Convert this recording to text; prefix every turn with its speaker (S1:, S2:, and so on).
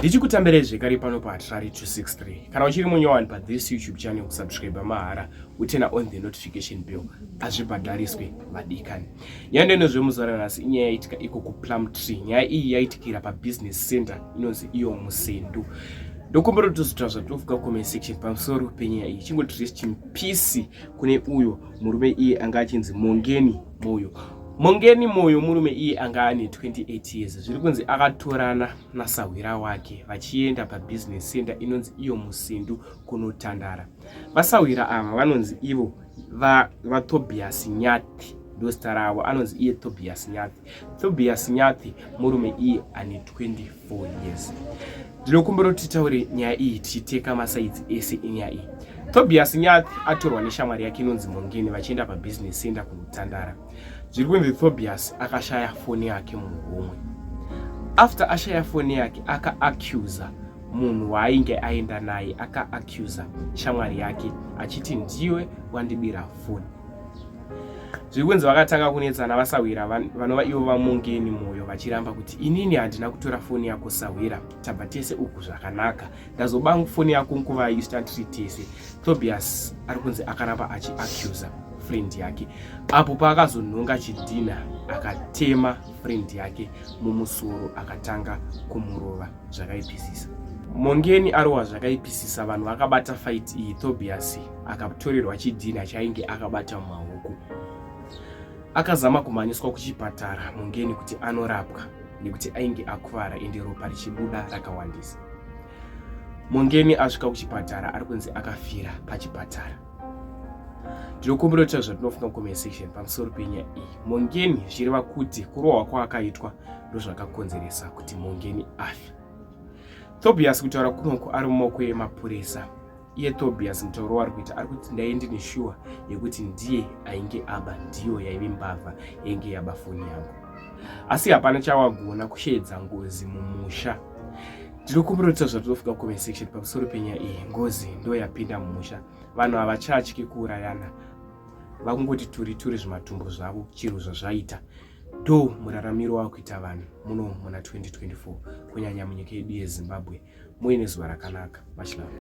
S1: Ndichikutambirai zvekare pano paHatirari 263. Kana uchiri munyowani pathis YouTube channel, kusubscribe mahara, uturn on the notification bell, azvibhadhariswe vadikani. Nyaya ndinozvemuzuva ranhasi inyaya yaitika iko kuPlumtree. Nyaya iyi yaitikira pabusiness center inonzi iyo Musendu. Ndokumbira kuti tozotaura zvatinofunga comment section pamusoro penyaya iyi. Chingoti rest in peace kune uyo murume iye anga achinzi Mongeni Moyo. Mongeni Moyo murume iye anga ane 28 years. Zviri kunzi akatorana nasahwira wake vachienda pabusiness center inonzi iyo Musendu kunotandara. Vasahwira ava vanonzi ivo vaTobias Nyathi, ndozita ravo, anonzi iye Tobias Nyathi. Tobias Nyathi murume iye ane 24 years. Ndinokumbira kuti titaure nyaya iyi tichiteka masides ese enyaya iyi. Tobias Nyathi atorwa neshamwari yake inonzi Mongeni vachienda pabusiness center kunotandara. Zviri kunzi Tobias akashaya foni yake muhomwe. After ashaya foni yake, akaaccusa munhu waainge aenda naye, akaaccusa shamwari yake achiti, "Ndiwe wandibira foni." Zviri kunzi vakatanga kunetsana vasahwira vanova ivo vaMongeni Moyo, vachiramba kuti, "Inini handina kutora foni yako sahwira, tabva tese uku zvakanaka, ndazoba foni yako nguva isu tiri tese?" Tobias ari kunzi akaramba achiaccusa friend yake apo paakazonhonga chidhina, akatema friend yake mumusoro, akatanga kumurova zvakaipisisa. Mongeni arohwa zvakaipisisa, vanhu vakabata fight iyi. Tobias akatorerwa chidhina chainge akabata mumaoko, akazama kumhanyiswa kuchipatara Mongeni kuti anorapwa nekuti ainge akuvara ende ropa richibuda rakawandisa. Mongeni asvika kuchipatara, ari kunzi akafira pachipatara. Ndinokumbira kuti zvatinofunga comment section pamusoro penyaya iyi. Mongeni, zvichireva kuti kurohwa kwaakaitwa ndozvakakonzeresa kuti Mongeni afe. Tobias kutaura kunoku ari mumaoko emapurisa. Iye Tobias mutauro waari kuita, ari kuti, "Ndai ndine shuwa yekuti ndiye ainge aba, ndiyo yaive mbavha yainge yaba foni yangu," asi hapana chawagona kusheedza ngozi mumusha. Ndinokumbira kuti zvatinofunga comment section pamusoro penyaya iyi. Ngozi ndo yapinda mumusha, vanhu havachatyi kuurayana, vakungoti turi turi zvimatumbu zvavo chiro zvazvaita. Ndo muraramiro wakuita vanhu muno muna 2024, kunyanya munyika yedu yeZimbabwe. Muine zuva rakanaka. Much love.